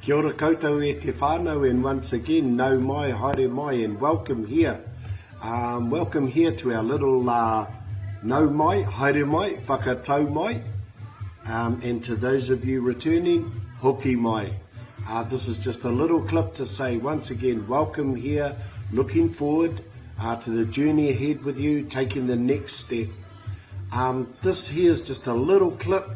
Kia ora koutou e te whānau and once again nau mai, haere mai and welcome here. Um, welcome here to our little uh, nau mai, haere mai, whakatau mai. Um, and to those of you returning, hoki mai. Uh, this is just a little clip to say once again, welcome here, looking forward uh, to the journey ahead with you, taking the next step. Um, this here is just a little clip.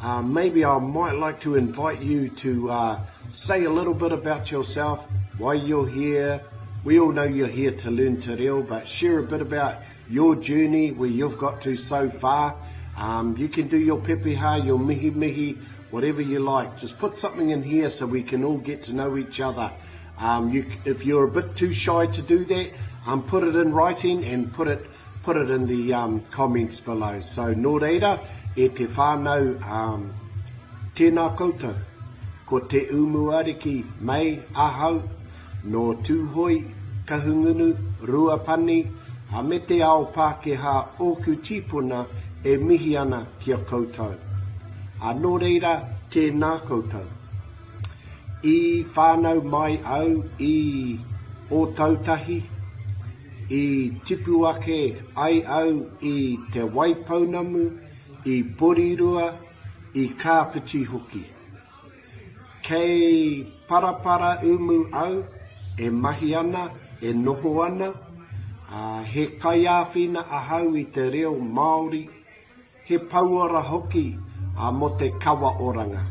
Uh, maybe I might like to invite you to uh, say a little bit about yourself, why you're here. We all know you're here to learn te reo, but share a bit about your journey, where you've got to so far. Um, you can do your pepeha, your mihi mihi, whatever you like. Just put something in here so we can all get to know each other. Um, you, if you're a bit too shy to do that, um, put it in writing and put it put it in the um, comments below. So nō reira, e te whānau, um, tēnā koutou. Ko Te Umuariki mei ahau, nō Tūhoe, Kahungunu, Ruapani, a me te ao Pākehā ōku tīpuna e mihi ana ki a koutou. A nō reira, tēnā koutou. I whānau mai au i Ōtautahi, i tipu ake ai au i Te Waipounamu, i Porirua, i Kāpiti hoki. Kei Paraparaumu au e mahi ana, e noho ana, ā, he kaiāwhina ahau i te reo Māori, he pouora hoki mō te kawa oranga.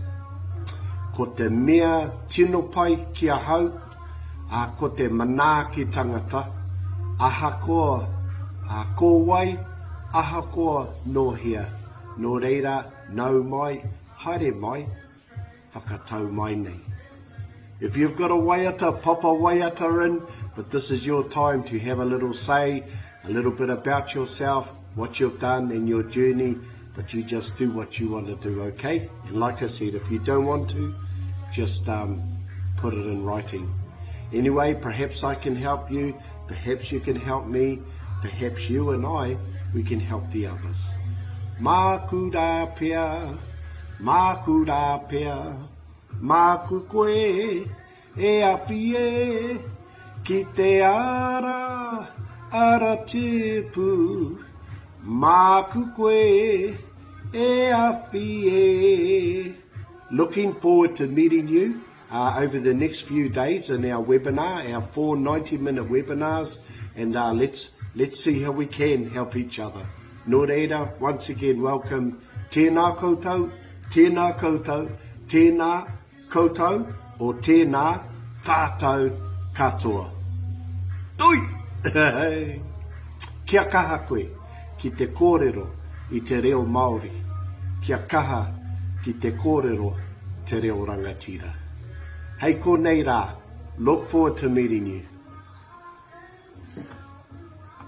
Ko te mea tino pai ki ahau, ā, ko te manaaki tangata, ahakoa ko wai, ahakoa nō hea. Nō reira, nau mai, haere mai, whakatau mai nei. If you've got a waiata, pop a waiata in, but this is your time to have a little say, a little bit about yourself, what you've done and your journey, but you just do what you want to do, okay? And like I said, if you don't want to, just um, put it in writing. Anyway, perhaps I can help you, perhaps you can help me, perhaps you and I, we can help the others. Māku rā pea, māku rā pea, māku koe e awhi e, ki te ara, ara tipu, māku koe e awhi e. Looking forward to meeting you uh, over the next few days in our webinar, our four 90-minute webinars, and uh, let's, let's see how we can help each other. Nō reira, once again, welcome. Tēnā koutou, tēnā koutou, tēnā koutou, o tēnā tātou katoa. Tui! Kia kaha koe ki te kōrero i te reo Māori. Kia kaha ki te kōrero te reo rangatira. Hei konei rā, look forward to meeting you.